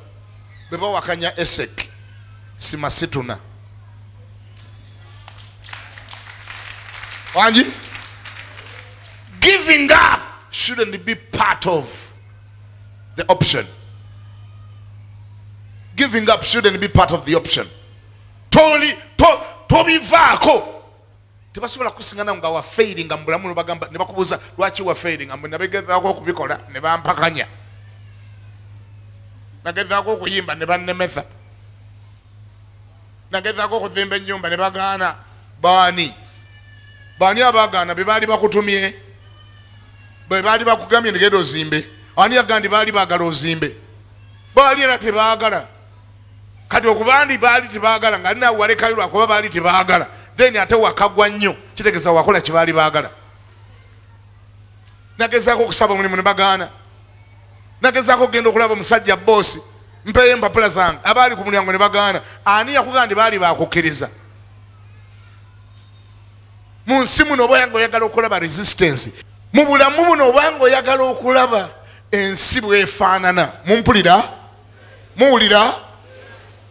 [SPEAKER 1] Bwe bawakanya Esek, sima situna. Wangi, giving up shouldn't be part of the option. Giving up shouldn't be part of the option. Toli to tobivaako. Tebasobola kusingana nga wa failing mu bulamu, bagamba ne bakubuuza lwaki wa failing, mbu nabegezaako okubikola ne bampakanya, nagezaako okuyimba ne bannemesa, nagezaako okuzimba ennyumba ne bagaana. Baani baani abaagaana? Be baali bakutumye, be baali bakugambye ndigenda ozimbe. Ani yagamba nti baali baagala ozimbe? Baali era tebaagala. Kati okubandi baali tebaagala nga nawe walekayo lwakuba baali tebaagala, then ate wakagwa nnyo, kitegeeza wakola kye baali baagala. Nagezaako okusaba omulimu ne bagaana. Nagezaako okugenda okulaba omusajja boosi mpeeyo empapula zange, abaali ku mulyango ne bagaana. Ani yakugamba nti baali bakukkiriza? Mu nsi muno oba nga oyagala okulaba resistance mu bulamu buno, oba nga oyagala okulaba ensi bwefaanana, mumpulira? Muwulira?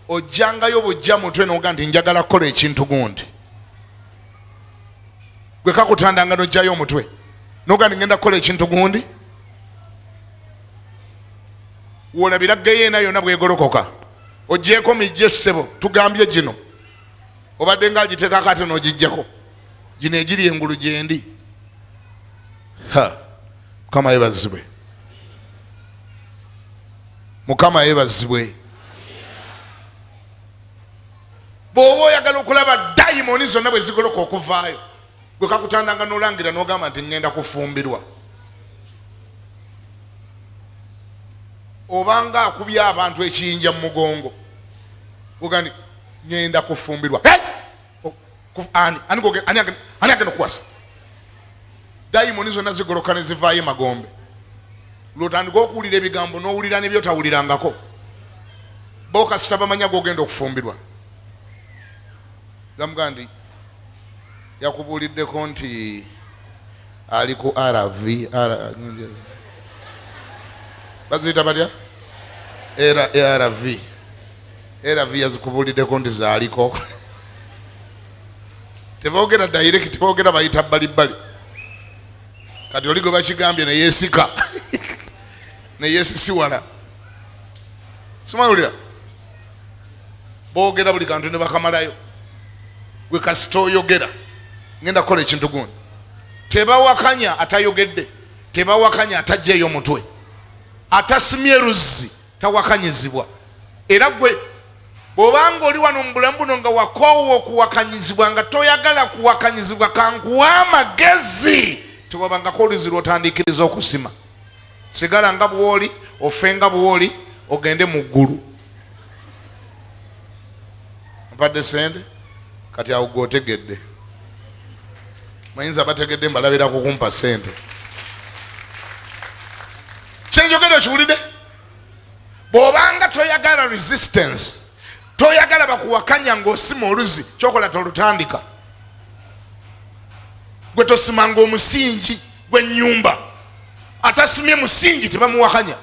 [SPEAKER 1] Ojjangayo bujja mutwe noga nti njagala kukola ekintu gundi, gwe kakutandanga nojjayo omutwe noga nti ngenda kukola ekintu gundi, wolabira geyeena yonna bwegolokoka, ogyeko mijje ssebo, tugambye gino obadde nga agitekako ate nogijjako, gino egiri engulu gyendi. Mukama yebazibwe, Mukama yebazibwe. Bw'oba oyagala okulaba dayimoni zonna bwe zigoloka okuvaayo, gwe kakutandanga n'olangira n'ogamba nti ŋŋenda kufumbirwa, obanga akubye abantu ekiyinja mu mugongo, oga nti ŋŋenda kufumbirwa. Ani agenda okuwasa? Dayimoni zonna zigoloka ne zivaayo emagombe. Lwotandika okuwulira ebigambo n'owulira nebyotawulirangako, bo kasita bamanya gwogenda okufumbirwa. Gamuga nti yakubuuliddeko nti ali ku RV, baziyita batya? ARV. ARV yazikubuuliddeko nti zaaliko. Teboogera direct, boogera bayita bbalibbali. Kati oli gwe bakigambye neyesika neyesisiwala, simawulira boogera buli kantu ne bakamalayo. Gwe kasita oyogera ngenda kukola ekintu gundi, tebawakanya atayogedde, tebawakanya atajjaeyo omutwe, atasimye luzzi tawakanyizibwa. Era gwe bw'obanga oli wano mu bulamu buno nga wakoowa okuwakanyizibwa, nga toyagala kuwakanyizibwa, kankuwa amagezi, tewabangako oluzi lw'otandikiriza okusima. Sigala nga bw'oli, ofe nga bw'oli, ogende mu ggulu. Mpadde sente kati awo gwotegedde, mayinza bategedde mbalabira kukumpa sente. Kyenjogedde okiwulidde? Bw'obanga toyagala resistance, toyagala bakuwakanya ng'osima oluzi, kyokola tolutandika. Gwe tosimanga omusingi gw'ennyumba, atasimye musingi tebamuwakanya.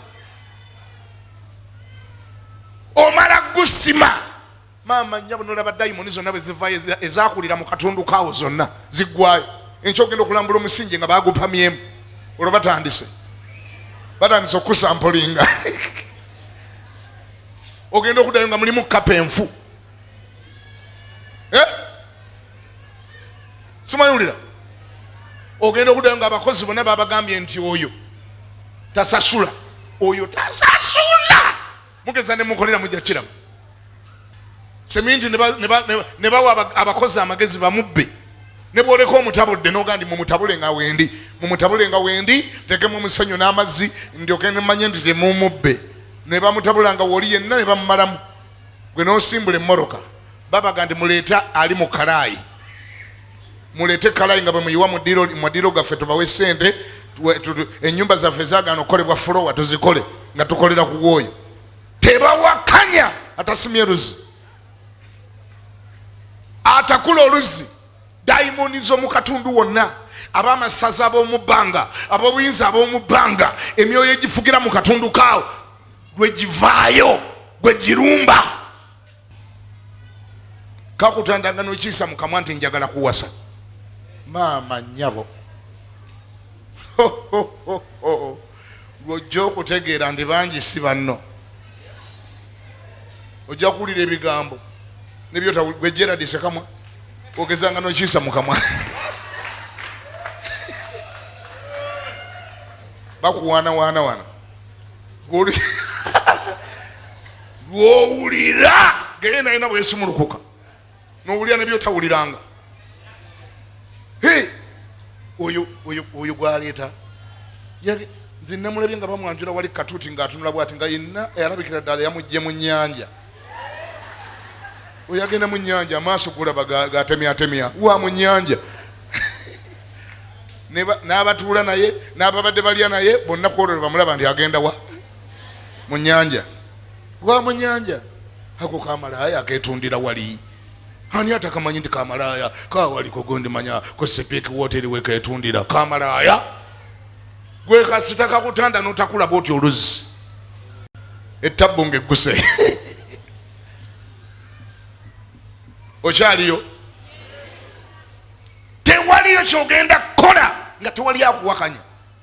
[SPEAKER 1] Omala gusima maama nnyabo, nolaba dayimoni zonna bwe zivaayo ezakulira mu katundu kaawo zonna ziggwayo. Enkya ogenda okulambula omusingi nga bagupamyemu, olwo batandise okusampulinga. Ogenda okuddayo nga mulimu kapa enfu. Simanyiwulira. Ogenda okuddayo nga abakozi bonna babagambye nti oyo tasasula, oyo tasasula. Mugeza ne mukolera mujja kiraba seminti ne bawa abakozi amagezi bamubbe, ne bwoleka omutabudde noga ndi mumutabule nga wendi, mumutabule nga wendi, tekemu omusenyu n'amazzi ndyoke nemanye nti temumubbe. Ne bamutabula nga woli yenna ne bamumalamu. Gwe n'osimbula emmoroka babaga nti muleete ali mu kalaayi, muleete kalaayi nga bwe muyiwa mu ddiiro gaffe tubawe sente, ennyumba zaffe zaagaana okukolebwa fulowa tuzikole nga tukolera ku gwoyo. Tebawakanya atasimye luzzi, atakula oluzzi. Dayimoni z'omu katundu wonna, ab'amasaza ab'omu bbanga, ab'obuyinza ab'omu bbanga, emyoyo egifugira mu katundu kaawo gwe givaayo, gwe girumba. Kakutandanga n'okiisa mu kamwa nti njagala kuwasa. Maama nnyabo, lw'ojja okutegeera nti bangi si banno. Ojja kuwulira ebigambo nebyotagwe Gerard Sekamwa ogezanga n'okiisa mu kamwa, bakuwaanawaana wano lwowulira geyena yina bwesimulukuka nowulira nebyotawuliranga. Oyo gwaleeta nze namulabye nga bamwanjula wali katuuti ng'atunula bwati nga yenna alabikira ddala yamugye mu nnyanja. Oyo agenda mu nnyanja amaaso gulaba gatemyatemya wa mu nnyanja. N'abatuula naye n'ababadde balya naye bonna ku olwo bamulaba nti agenda wa mu nnyanja, wa mu nnyanja. Ako kamalaaya aketundira wali, ani atakamanyi nti kamalaaya kawaliko gondimanya ku sipiiki woteri weketundira kamalaaya. Gwe kasita kakutanda notakula bwoti oluzzi ettabbu ng'egguse okyaliyo. Tewaliyo kyogenda kukola nga tewali akuwakanya.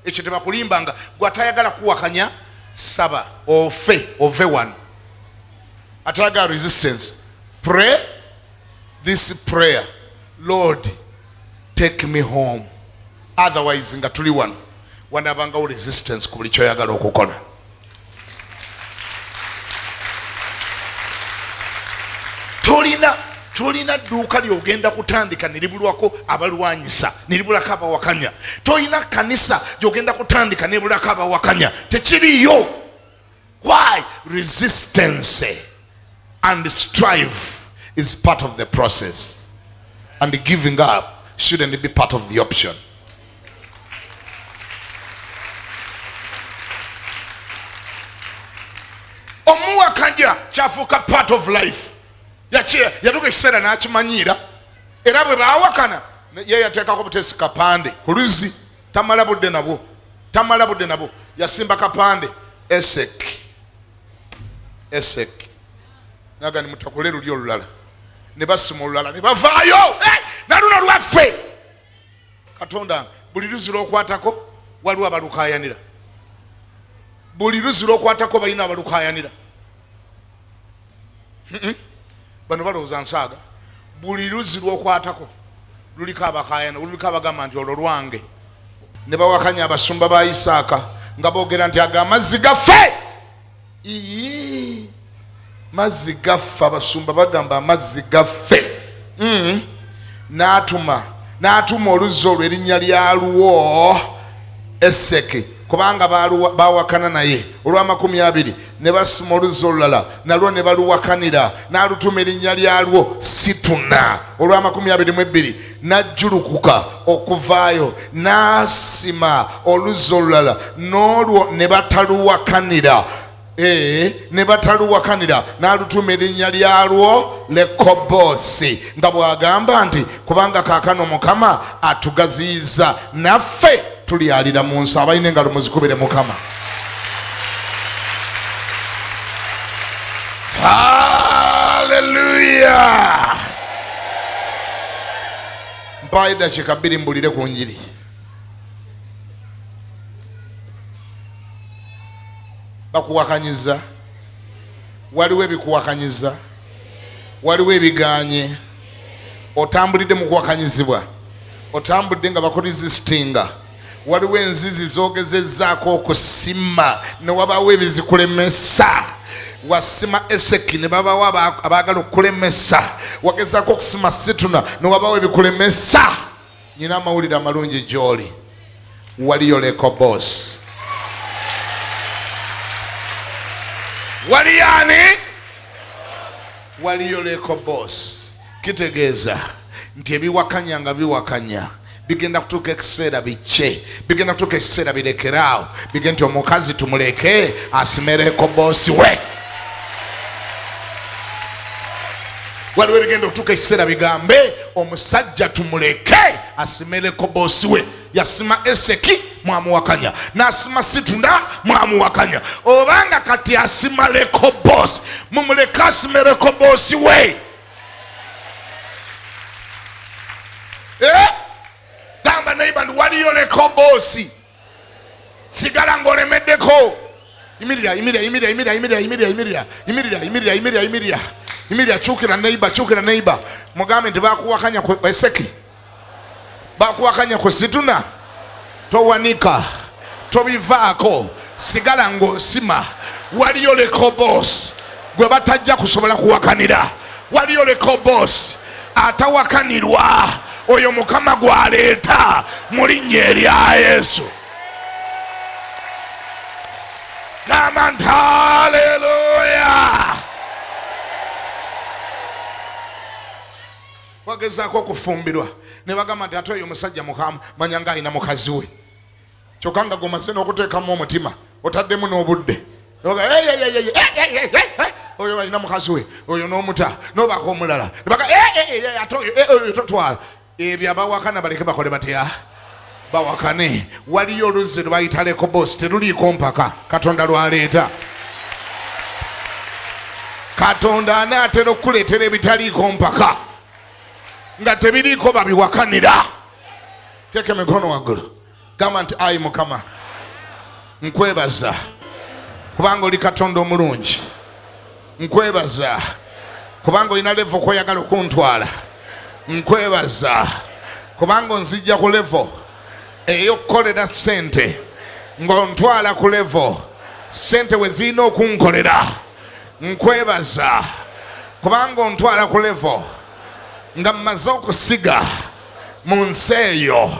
[SPEAKER 1] Ekyo tebakulimbanga. Gwe atayagala kuwakanya, saba ofe ove wano. Atayagala resistance, pray this prayer: Lord, take me home. Otherwise nga tuli wano wanabangawo resistance ku buli kyoyagala okukola. Tolina dduuka lyogenda kutandika neribulwako abalwanyisa, neribulako abawakanya. Tolina kanisa gyogenda kutandika nebulako abawakanya, tekiriyo. Why? Resistance and strive is part of the process, and giving up shouldn't be part of the option. Omuwakanya kyafuuka part of life. Yatuuka ekiseera n'akimanyiira, era bwe baawakana ye yateekako buteesi kapande ku luzzi. Tamala budde nabwo, tamala budde nabwo. Yasimba kapande Esek Esek, naga ni mutakule luli olulala, ne basima olulala ne bavaayo. Hey, naluno lwaffe. Katonda, buli luzzi lwokwatako waliwo abalukayanira, buli luzzi lwokwatako balina abalukayanira. Bano balowooza nsaaga. Buli luzzi lwokwatako luliko abakayana, luliko abagamba nti olwo lwange. Ne bawakanya abasumba ba Isaaka nga boogera nti ago amazzi gaffe. Ii, mazzi gaffe. Abasumba bagamba amazzi gaffe. N'atuma oluzzi olwo erinnya lyalwo Eseki, kubanga bawakana naye. Olw'amakumi abiri ne basima oluzzi olulala, nalwo ne baluwakanira, n'alutuma erinnya lyalwo Situna. Olw'amakumi abiri mu ebbiri n'ajjulukuka okuvaayo n'asima oluzzi olulala, n'olwo ne bataluwakanira. Ne bataluwakanira, n'alutuma erinnya lyalwo Lekobosi, nga bw'agamba nti kubanga kaakano Mukama atugaziyiza, naffe tulyalira mu nsi. Abalina engalo muzikubire Mukama. Haleluya! Mpaayo eddakiika 2 mbulire ku njiri. Bakuwakanyiza, waliwo ebikuwakanyiza, waliwo ebiganye. Otambulidde mu kuwakanyizibwa, otambudde nga bakuresistinga, waliwo enzizi zogezezzaako okusima ne wabaawo ebizikulemesa. Wasima Eseki ne babawo abaagala okukulemesa, wagezaako okusima Situna ne wabawo ebikulemesa. Nyina amawulire amalungi gy'oli, waliyo Lekobosi. Waliyo ani? Waliyo Lekobosi. Kitegeeza nti ebiwakanya nga biwakanya bigenda kutuuka ekiseera bikye, bigenda kutuuka ekiseera birekeraawo, bigenda nti omukazi tumuleke asime Lekobosi we. Waliwo ebigenda okutuuka ekiseera bigambe omusajja tumuleke asime Lekobosi we. Yasima Eseki mwamuwakanya, n'asima Situna mwamuwakanya, obanga kati asima Lekobosi, mumuleke asime Lekobosi we. Gamba neighbor nti waliyo Lekobosi, sigala ng'olemeddeko. Yimirira, yimirira, yimirira, yimirira, yimirira, yimirira, yimirira, yimirira, yimirira, yimirira, yimirira, yimirira. Kyukira neighbor, kyukira neighbor, mugambe nti bakuwakanya ku Eseki, bakuwakanya ku Situna. Towanika, tobivaako, sigala ng'osima. Waliyo Lekobosi gwe batajja kusobola kuwakanira. Waliyo Lekobosi atawakanirwa, oyo Mukama gw'aleeta mu linnya erya Yesu. Gamba nti haleluya. abagezaako okufumbirwa ne bagamba nti ate oyo omusajja mukamu manya nga alina mukazi we, kyokka nga gomaze n'okuteekamu omutima, otaddemu n'obudde, oyo alina mukazi we, oyo n'omuta n'obaako omulala, ate oyo totwala. Ebyo abawakana baleke bakole batya? Bawakane. Waliyo oluzzi lwebayita Lekobosi, teruliiko mpaka, Katonda lwaleeta. Katonda anaatera okukuleetera ebitaliiko mpaka, nga tebiriiko babiwakanira. Teeka emikono waggulu, gamba nti ayi Mukama, nkwebaza kubanga oli Katonda omulungi. Nkwebaza kubanga olina level kwoyagala okuntwala. Nkwebaza kubanga onzijja ku level ey'okukolera ssente, ng'ontwala ku level ssente we zirina okunkolera. Nkwebaza kubanga ontwala ku level nga mmaze okusiga mu nsi eyo,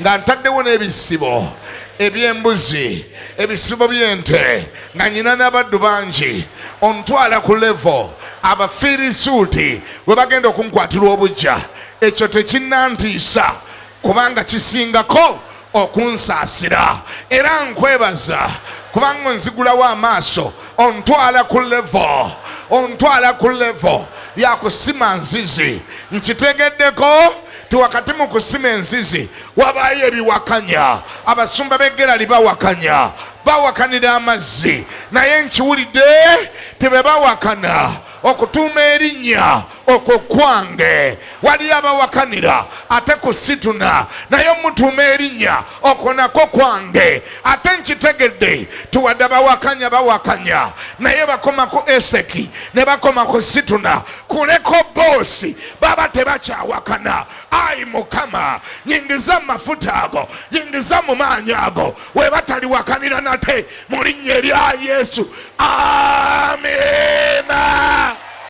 [SPEAKER 1] nga ntaddewo n'ebisibo eby'embuzi, ebisibo by'ente, nga nyina n'abaddu bangi. Ontwala ku level Abafirisuuti we bagenda okunkwatirwa obujja. Ekyo tekinnantiisa kubanga kisingako okunsaasira. Era nkwebaza kubanga onzigulawo amaaso, ontwala ku level, ontwala ku level yakusima nzizi. Nkitegeddeko ti wakati mu kusima enzizi wabaayo ebiwakanya. Abasumba b'Egerali bawakanya, bawakanira amazzi, naye nkiwulidde ti bwe bawakana okutuuma erinnya okwo kwange. Waliyo abawakanira ate ku situna, naye omutuuma erinnya okwo nako kwange. Ate nkitegedde tuwadde abawakanya bawakanya, naye bakoma ku Eseki ne bakoma ku situna, kuleko boosi baba tebakyawakana. Ayi Mukama, nyingiza mu mafuta ago, nyingiza mu maanyi ago we bataliwakanira nate, mu linnya erya Yesu, amiina.